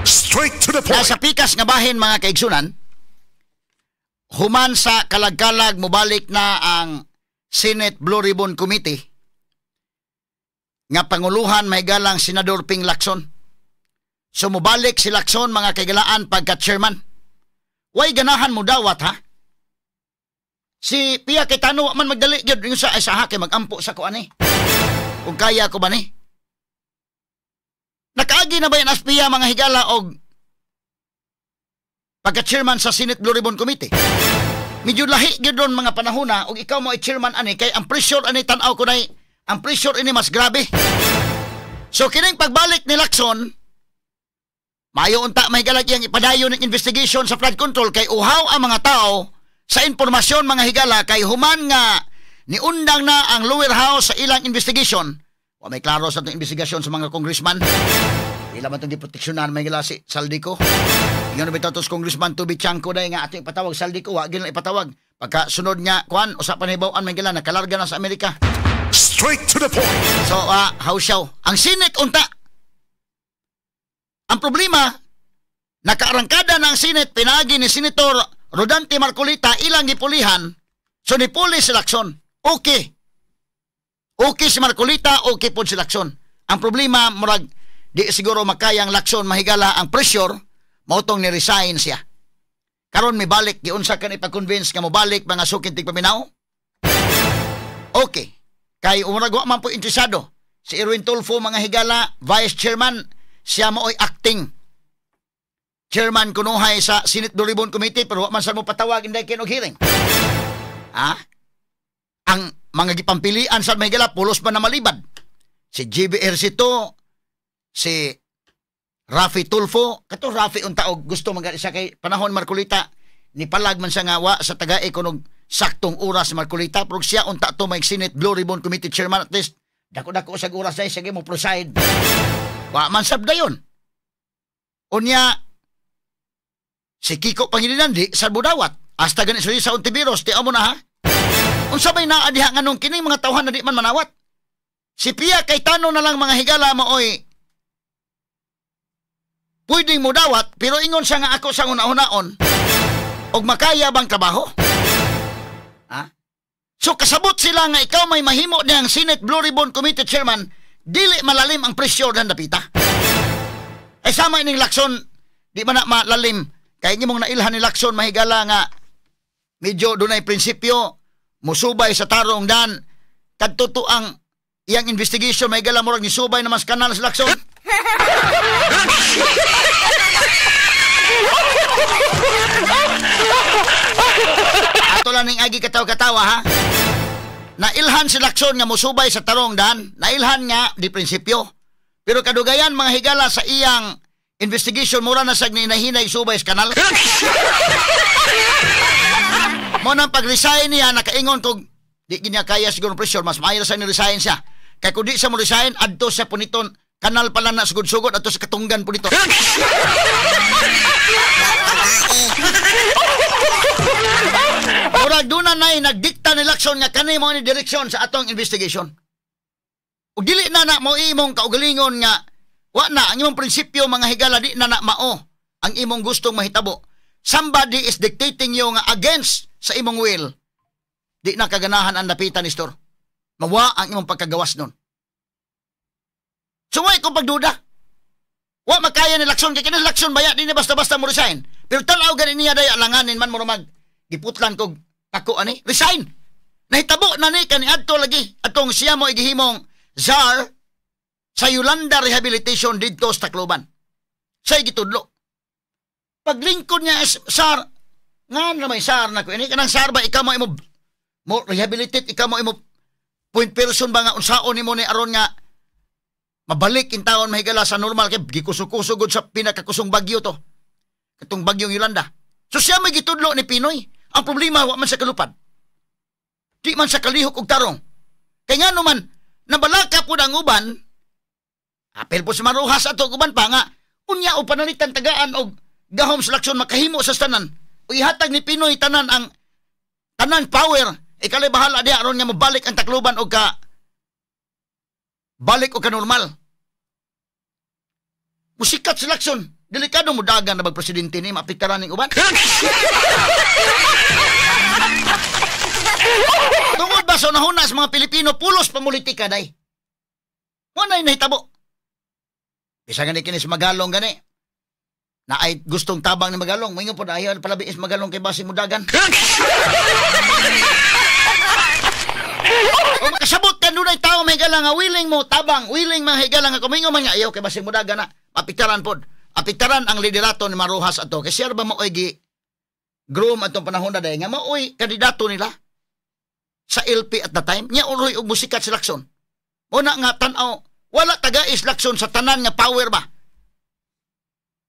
Straight to the point. Nasa pikas nga bahin, mga kaigsunan, human sa kalagkalag mobalik na ang Senate Blue Ribbon Committee nga panguluhan may galang Senador Ping Lacson. So mobalik si Lacson, mga kaigalaan, pagka chairman. Way ganahan mo dawat ha. Si Pia Cayetano man magdali gyud yung sa ay sa kay magampo sa ko ani. Kung kaya ko ba ni? Nakaagi na ba yan as Pia, mga higala, og pagka-chairman sa Senate Blue Ribbon Committee? Medyo lahi gyud ron mga panahon na og ikaw mo ay chairman ani kay ang pressure ani, tan-aw ko nay, ang pressure ini mas grabe. So kining pagbalik ni Lacson, maayo unta may galag iyang ipadayon ng investigation sa flood control kay uhaw ang mga tao sa impormasyon, mga higala, kay human nga niundang na ang lower house sa ilang investigation. Wa may klaro sa itong investigasyon sa mga congressman. Ila man itong giproteksyonan may gila si Zaldy Co. Ingon bitaw tos Congressman Toby Tiangco dai nga atong ipatawag Zaldy Co, wa gyud ipatawag. Pagka sunod nga kuan usa pa nahibaw-an may gila nakalarga na sa Amerika. Straight to the point. So, how siyaw? Ang Senate unta. Ang problema, nakaarangkada na ang Senate pinagi ni Senator Rodante Marcoleta, ilang gipulihan, so nipuli si Lacson. Okay. Okay si Marcoleta, okay po si Lacson. Ang problema, murag, di siguro makayang Lacson mahigala ang pressure, mautong ni-resign siya. Karon may balik, giunsa ka ni pag-convince nga mobalik, mga suking tigpaminaw? Okay. Kay umurag wa man po interesado. Si Erwin Tulfo, mga higala, vice chairman, siya mooy acting chairman kunuhay sa Senate Blue Ribbon Committee, pero wa man sa mo patawag inday kay og hearing. Ha? Ang mga gipampilian sa mga higala pulos pa na malibad. Si GB Ejercito, si Raffy Tulfo, kato Raffy unta og gusto man siya kay panahon Marcoleta ni palag man siya nga wa sa tagae kunog saktong oras si Marcoleta, pero siya unta to may Senate Blue Ribbon Committee chairman, at least dako-dako sa oras ay sige mo preside. Wa man sab dayon. Unya si Kiko Pangilinan di sa budawat. Hasta gani sa Hontiveros, ti amo na ha. Unsa may naa diha nganong kining mga tawhan na di man manawat? Si Pia Cayetano na lang, mga higala, maoy pwedeng mo dawat, pero ingon siya nga ako sa una-unaon og makaya bang trabaho? Ha? So kasabot sila nga ikaw may mahimo niyang Senate Blue Ribbon Committee Chairman, dili malalim ang pressure ng dapita. Ay sama ining Lacson, di man na malalim. Kaya mong nailhan ni Lacson, mahigala, nga medyo dunay prinsipyo, musubay sa tarong dan, kadto ang iyang investigation, mahigala, murag ni subay na mas kanal sa Lacson. Ato lang ning agi katawa-katawa ha. Nailhan si Lacson nga musubay sa tarong dan, nailhan nga di prinsipyo. Pero kadugayan, mga higala, sa iyang investigation mura na sag ni subay sa kanal. Mo nang pag-resign niya nakaingon kog di ginya kaya siguro pressure, mas maayo sa ni-resign siya. Kay kung di siya mo resign adto sa puniton kanal pala na sugod-sugod adto sa katunggan punito. Murag doon na nay nagdikta ni Lacson nga kani mo ni direksyon sa atong investigation. Ug dili na na mo imong kaugalingon nga wa na ang imong prinsipyo, mga higala, di na na mao ang imong gustong mahitabo. Somebody is dictating you nga against sa imong will. Di na kaganahan ang dapitan ni store. Mawa ang imong pagkagawas nun. So wa ko pagduda. Wa makaya ni Lacson kay kini Lacson baya di na basta-basta mo resign. Pero tan-aw gani niya day alanganin man mo mag giputlan kog ako ani resign. Nahitabo na ni kani adto lagi atong siya mo igihimong czar sa Yolanda Rehabilitation didto sa Tacloban. Say gitudlo. Paglingkod niya is sar nga na may sar na ko ini kanang sar ba ikaw mo imo mo rehabilitate, ikaw mo imo point person ba nga unsaon nimo ni aron nga mabalik in taon, mahigala, sa normal kay gikuso-kuso gud sa pinakakusong bagyo to. Katong bagyong Yolanda. So siya may gitudlo ni Pinoy. Ang problema wa man sa kalupad. Di man sa kalihok og tarong. Kay ngano man nabalaka pud ang uban, apel po si Marujas ato uban pa nga unya o panalitan tagaan og gahom sa Lacson makahimo sa tanan. O ihatag ni Pinoy tanan ang tanan power. Ikali bahala diha aron nga mabalik ang Tacloban og ka balik og ka normal. Musikat si Lacson. Delikado mo dagan na magpresidente ni maapektaran ning uban. Tungod ba sa unahuna sa mga Pilipino pulos pamulitika day. Mo na nahitabo. Bisa gani kini sa Magalong gani. Na ay gustong tabang ni Magalong, moingon pod ayaw palabi is Magalong kay basi mo dagan. O makasabot ka dunay tawo may higala nga willing mo tabang, willing mga higala nga kumingo man nga ayaw kay basi mo dagan na apektaran pod. Apektaran ang liderato ni Marujas ato kay siya ba maoy gi groom atong panahon na day nga maoy kandidato nila sa LP at the time nya uroy og musikat si Lacson. Una nga tan-aw wala tagais Lacson sa tanan nga power ba.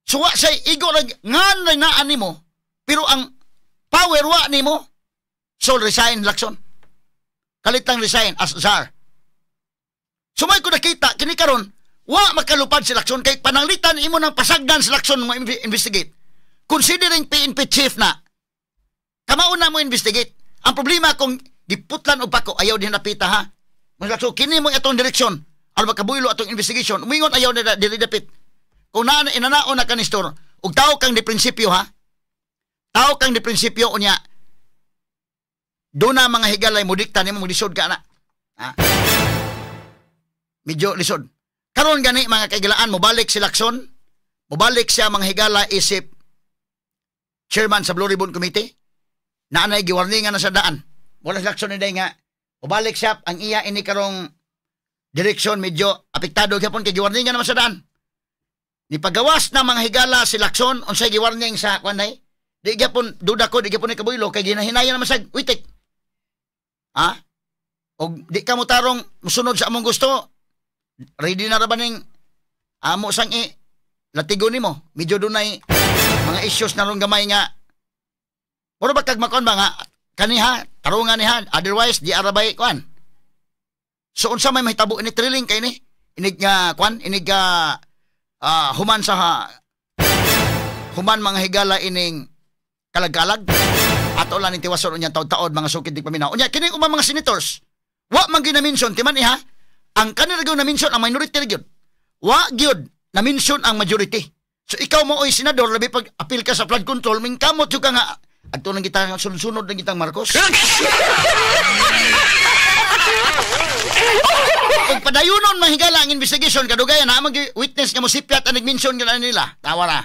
Suwa say igo lang ngan na naa nimo pero ang power wa nimo, so resign Lacson. Kalit lang resign as czar. Sumay ko nakita kini karon wa makalupad si Lacson kay pananglitan imo nang pasagdan si Lacson mo investigate. Considering PNP chief na kamao na mo investigate. Ang problema kung giputlan og pako ayaw din napita ha. Mas Lacson kini mo atong direksyon aron makabuylo atong investigation. Umingon ayaw na dili dapit. Kung naa inanaon na kanistor og tawo kang di prinsipyo ha. Tawo kang di prinsipyo unya do na mga higalay mo dikta nimo lisod ka na. Ha? Medyo lisod. Karon gani mga kaigalaan mobalik si Lacson, mobalik siya mga higala isip chairman sa Blue Ribbon Committee. Naanay giwarningan na sa daan. Wala si Lacson ni nga mobalik siya ang iya ini karong direksyon medyo apektado gyapon kay giwarningan naman sa daan. Ni pagawas na mga higala si Lacson unsay giwarning sa kuan day? Di gyapon duda ko di gyapon ni kabuylo kay ginahinayan naman sa witik. Ha? Og di ka mo tarong musunod sa among gusto. Ready na ra ba ning amo sang i latigo nimo? Medyo dunay mga issues na ron gamay nga. Mura ba kag makuan ba nga kaniha tarungan niha otherwise di arabay kuan. So unsa may mahitabo ini thrilling kay ni inig nga kuan inig human sa human mga higala ining kalag-kalag ato lang ning tiwason unya taod-taod mga sukid di paminaw. Unya kini ubang mga senators wa man gina-mention timan iha ang kanila gyud na-mention ang minority gyud. Wa gyud na-mention ang majority. So ikaw mo oy senador labi pag apil ka sa flood control mingkamot jud ka nga adto lang kita sunod-sunod lang kitang Marcos. Kung padayunon mahigala ang investigation kadugayan na mag witness nga mo sipyat ang nag-mention gid nila. Tawa ra.